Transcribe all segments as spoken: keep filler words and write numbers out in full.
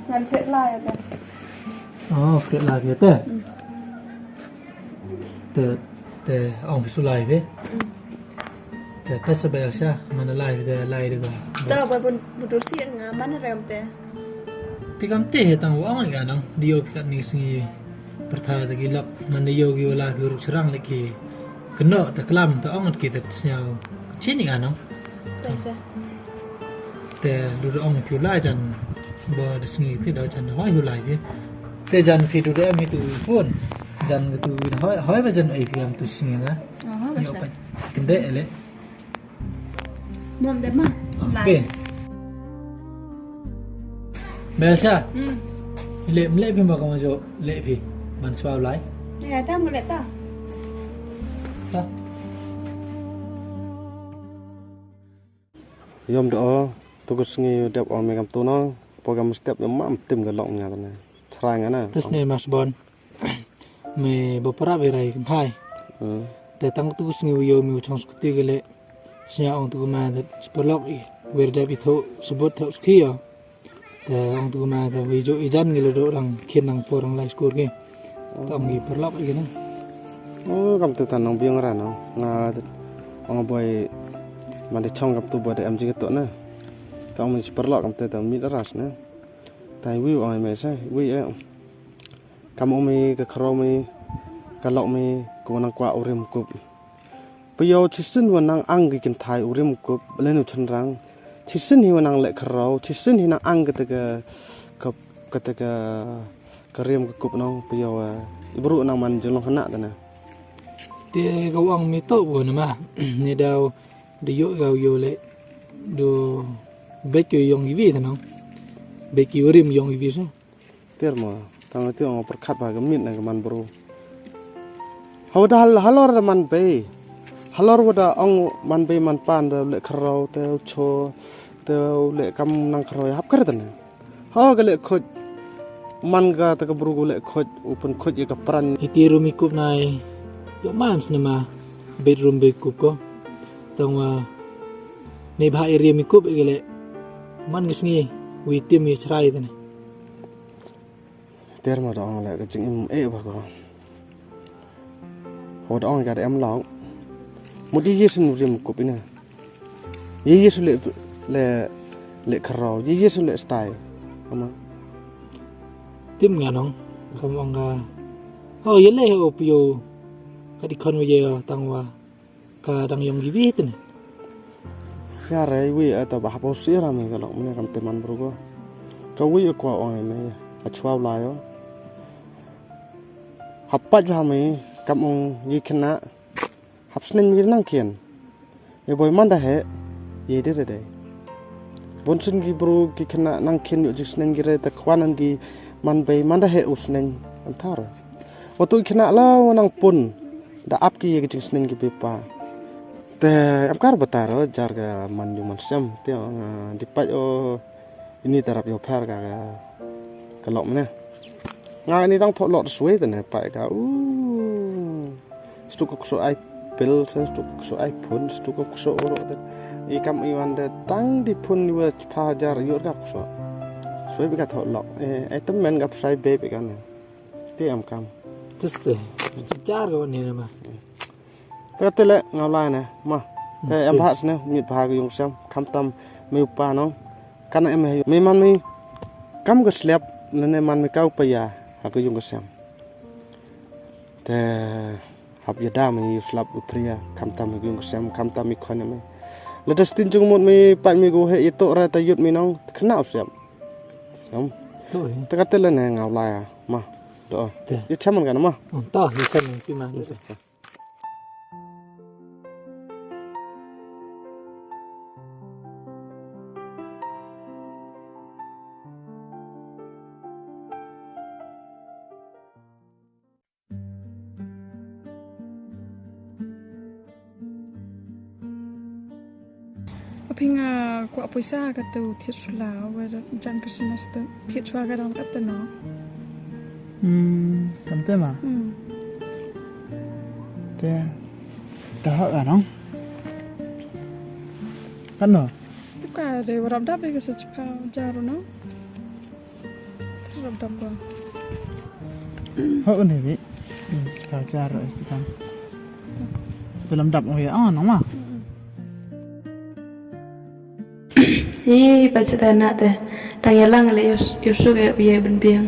Ngan thied lai ïa te. Oh, thied lai ïa te. Te, te ong phi shu lai phi. Te pesa ba el sha, man lai phi te lai de ga. Ta ba bun budur si nga man ram te. Te kam te he tang wa ong ga nang, di yo phi kat ni sngi. Pyrtha te ki lok, man di yo ki wala phi ruk srang le ki. Keno te klam te ong ki te sñiaw. Chin ga nang. Te du da ong phi u lai jan ba da sngi phi da jan da hoi u lai phi. Te jan phi du da em hi tu phone. Jan tu hoi hoi ba jan ai phi am tu sngi na. Aha, ba sha. Kende ele. Mom de ma. Okay. Bel sha. Hmm. Le mle phi ma ka ma jo le phi. Man swa u lai. Ya ta mo le ta. Ta. Yom da o, tu ka sngi dep o me kam tu nong, po kam step yom mam tim ka lok nya tane. Chrai nga na. Tis ne mas bon. Me bo para be rai kan thai. Hmm. Te tang tu ka sngi u yo me u chong skuti ke le. Sñiaw ong tu ka ma te spelok i. Wer dep i tho, sebut tho ski yo. Te ong tu ma te wi jo i jan ngi la do dang khin nang por nang lai skur ngi. Te ong ngi paralok i kine. Oh, kam tu tan nang biang ra nang. Nga ong boi man de chong kam tu boi de em jing to na. Te ong mi paralok kam tu te mit ras na. Tai wi ong me sa wi e. Kam ong mi ka khro mi ka lok mi ko nang kwa urim kup. Payau chisin wa nang ang ki kynthai u rim kup, len u chynrang. Chisin hi wa nang leh kharau, chisin hi nang ang kata ka, ka, kata ka, ka rim ka kup nong payau, eh, i bru nang man jinglong hana tana. Te ka wang mi to bo na ma, ni dau, de yo gau yo le, do, bet yo yong iwi tanong. Bet ki u rim yong iwi sa. Ter mo, tang ti ong pyrkhat ba ka mit na ka man bru. Hawa da hal-, halor da man bei. Halor wa da ong man bei man pan da leh kharau te u cho te u leh kam nang kharau hap kar da na. Ha ka leh khoj man ka ta ka bru ka leh khoj u pun khoj ya ka pran. Iti rumi kup nai. Yo man snema bedroom bei kup ko. Tang wa ne bha area mi kup i ka leh man ka sngi wi tim i chrai da na. Ter ma da ong le ka jingim eh ba ko. Ho da ong ka da em long. Mut ye ye sin rim kup ina. Ye ye su le, le, le kharau. Ye ye su le style. Ama. Tim nga nong. Kam ong ka. Ho ye le ho pio. Ka di kon wa ye tang wa. Ka dang yong ki wi tene. Ya re wi ata ba hapo sira me ka lok mene kam teman bru ko. Ka wi ko ong me a chwa la yo. Hapat ba me kam ong yi kena. Hap sneng wi nang kien. Ye boi man da he. Ye de de de. Bon sin ki bru ki kena nang kien yo jik sneng ki re ta kwan nang ki man bei man da he u sneng. Antar. Watu i khynnah la wa nang pun da ap ki ya ki jingsneng ki bynta. Te em kar bata ro jar ka man yu man sem te ong, ah, di pait o ini tarap yo phar ka, ka, ka lok mene. Nga ini tang thok lok sui te ne pait ka u. Stu ko kso ai pil sen stu ko kso ai pun stu ko kso ro te. I kam i wan de tang di pun yu pha jar yu ka kso. Sui bi ka thok lok. Eh, ai tem men ka psai be bi ka ne. Te em kam. Tis te. Jar ga wan ni ma. Te te le ngau lai ne ma. Te em bha sne mit bha ga yung sem kam tam me u pa nong. Kan em he me man me kam ga slep ne ne man me kau pa ya ha ga yung sem. Te hap ya da me yu slap u pria kam tam me yung sem kam tam me khon me. Le das tin jung mut me pa me go he ito ra ta yut me nong khna u sem. Sem. To he. Te ka te le ne ngau lai ma. Do. Te. Ye chaman kan ma. Oh, ta ye chaman pi ma. Aphi nga kwah pisa ka tu thied sula wa jan Christmas tu thied sula ka dang kat tu no. Hmm, kam te ma. Hmm. Te ta ha ka no. Kan no. Tu ka de warap dap ka sa chipha jaru no. Ho un heavy. Ka jar es tu kan. Dalam dap oh ya. Oh, nama? Hi, ba chita na te. Tang ya lang le yos yos ke u ye ben biang.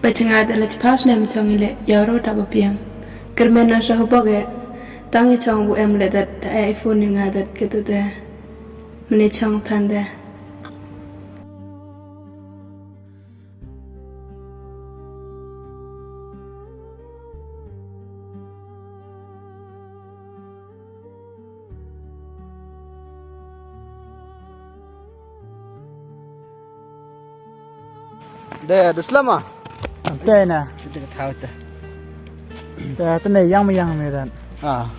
Ba chinga te le chipas ne mchong le ya ro ta ba biang. Kermen na sa hubok e. Tang ya chong bu em le dat ta e iPhone yu nga dat ke tu te. Mene chong than te. De, de slama. Am te na. Kita ka thau te. Te te ne yang me yang me dan. Ah.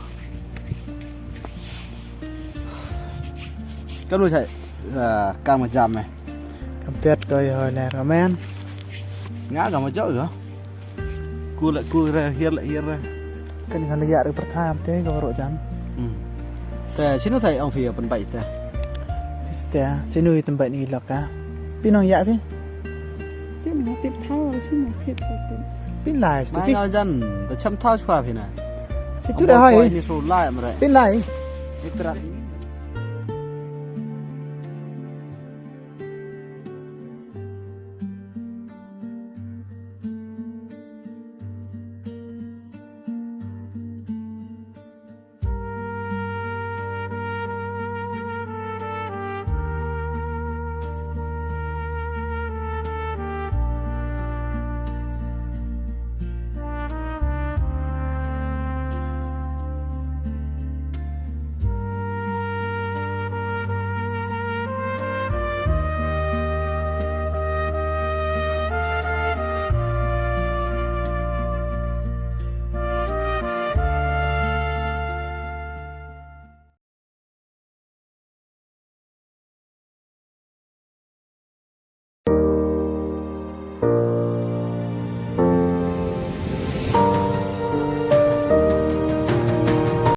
Kan lu sai. Ah, kang ma jam eh. Kam pet ko yo ler ko men. Nga ka ma jok ko. Ku le ku re hiar le hiar re. Kan kan ya re pertama te ko ro jam. Hmm. Te sino thai ong phi pen bai te. Te sino i tempat ni lok ka. Pinong ya phi. Tip na tip thau sino phi sa tip. Pin lai sti Mai phi. Nga jan te cham thau chwa phi na. Situ dah hai. Ni so lai mre. Pin lai. Itra.